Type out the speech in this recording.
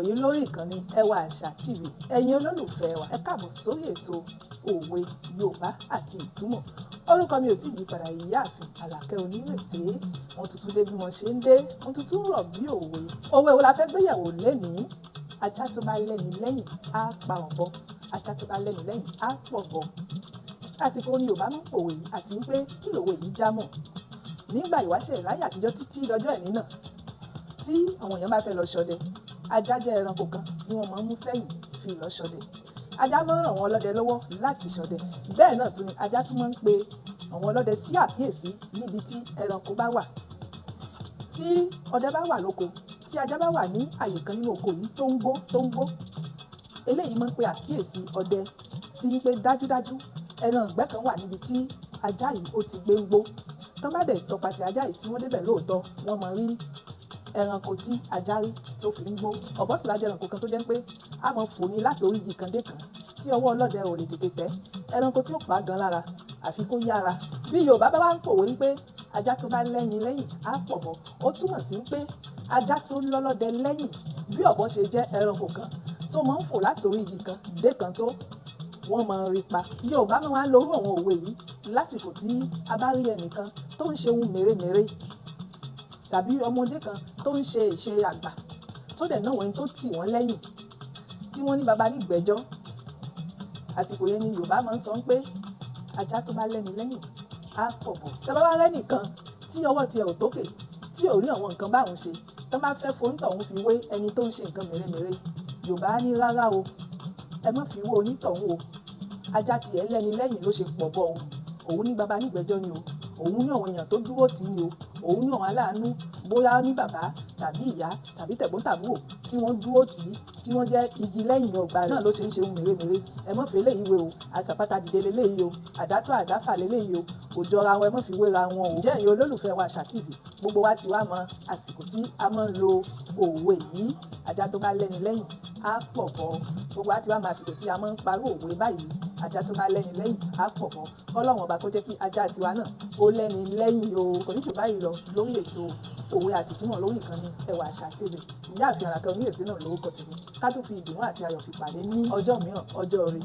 yìí lórí ìkànnì Ẹwà Àṣà TV. Ẹ̀yin olólùfẹ́ wa, ẹ káàbọ̀ sórí ètò òwe Yorùbá àti ìtumọ̀. Orúkọ mi ò tí ì yípadà, Ìyáàfin Àlàkẹ́ Onírèsé. Wọn tuntun dé bí wọ́n ṣe ń dé, wọn tuntun rọ̀ bí òwe. Òwe wo la fẹ́ gbéyàwó lénìí? Ajá tó bá lẹ́ni lẹ́yìn á pa ọ̀bọ. Ajá tó bá lẹ́ni lẹ́yìn á pọ̀bọ. Àsìkò ni Yorùbá máa ń pòwe yìí, àti pé kí lòwe yìí já mọ́. Nígbà ìwáṣẹ̀ láyé àtijọ́ títí dọjọ́ ẹ̀ní náà, tí àwọn èèyàn bá fẹ́ lọ ṣọdẹ, ajá jẹ́ ẹranko kan tí wọ́n máa ń mú sẹ́yìn fi lọ ṣọdẹ. Ajá máa ń ràn wọ́n ọlọ́dẹ lọ́wọ́ láti ṣọdẹ. Bẹ́ẹ̀ náà tún ni ajá tún máa ń pe àwọn ọlọ́dẹ sí àkíyèsí níbi tí ẹranko bá wà. Tí ọdẹ bá wà lóko, tí ajá bá wà ní àyè kan nínú oko yìí tó ń gbó tó ń gbó, eléyìí máa ń pe àkíyèsí ọdẹ sí pé dájúdájú ẹran ìgbẹ́ kan wà níbi tí ajá yìí ó ti gbé ń gbó. Tán bá dẹ̀ tọpasẹ̀ ajá yìí tí wọ́n débẹ̀ lóòótọ́, wọ́n máa rí ẹranko tí ajá rí tó fi ń gbó. Ọ̀bọ sì wá jẹ́ ẹranko kan tó jẹ́ pé a máa fò ní láti orí igi kan dé kan tí ọwọ́ ọlọ́dẹ ò lè tètè tẹ̀. Ẹranko tí ó pa gan lára àfi kó yára. Bí Yorùbá bá wá ń pòwe pé ajá tó bá lẹ́ni lẹ́yìn á pọ̀bọ, ó túmọ̀ sí pé ajá tó lọ́lọ́dẹ lẹ́yìn, bí ọ̀bọ ṣe jẹ́ ẹranko kan tó máa ń fò láti orí igi kan dé kan tó, wọ́n máa ń rí pa. Yorùbá máa ń lo irú àwọn òwe yìí lásìkò tí a bá rí ẹnìkan tó ń ṣe ohun mèremère tàbí ọmọdé kan tó ń ṣe ìṣe àgbà tó dẹ̀ náà wọ́n tó tì wọ́n lẹ́yìn tí wọ́n ní baba nígbẹ́jọ́. Àsìkò yẹn ni Yorùbá máa ń sọ pé ajá tó bá lẹ́ni lẹ́yìn á pọ̀bọ. Tí a bá wá rẹ́nìkan tí ọwọ́ tiẹ̀ ò tókè, tí ò rí àwọn nǹkan báwọn ṣe, tán bá fẹ́ fonítọ̀hún fi wé ẹni tó ń ṣe nǹkan mèremère, Yorùbá á ní rárá o, ẹ má fi wé onítọ̀hún o. Ajá tiẹ̀ lẹ́ni lẹ́yìn ló ṣe pọ̀bọ o. Òun ní baba nígbẹ́jọ́ ni o. Òun ní àwọn èèyàn tó dúró tì í ni o. Òun ní àwọn aláàánú, bóyá ní bàbá tàbí ìyá tàbí tẹ̀gbọ́n-tàbúrò tí wọ́n dúró tì í, tí wọ́n jẹ́ igi lẹ́yìn ọgbà náà ló ṣe ń ṣe ohun mèremère. Ẹ má fi eléyìí wé o. Àtàpàtà dìde leléyìí o. Àdátọ́ àdáfà leléyìí o. Kò jọra wọn, ẹ má fi wéra wọn o. Ǹjẹ́ ẹ̀yin olólùfẹ́ wa Àṣà TV, gbogbo wa ti wá mọ àsìkò tí a máa ń lo òwe yìí. Ajá tó bá lẹ́ni lẹ́yìn á pọ̀bọ. Gbogbo wa ti wá mọ àsìkò tí a máa ń parú òwe báyìí. Ajá tó bá lẹ́ni lẹ́yìn á pọ̀bọ. Kọ́lọ́run ọba kó jẹ́ kí ajá tiwa náà ó lẹ́ni lẹ́yìn o. Kò ní jù báyìí lọ lórí ètò òwe àti ìtumọ̀ lórí ìkànnì Ẹwà Àṣà TV. Ìyáàfin Àlàkẹ́ Onírèsé náà lórúkọ tèmi. Ká tó fi ìdùnnú àti ayọ̀ fi pàdé ní ọjọ́ mìíràn, ọjọ́ ire.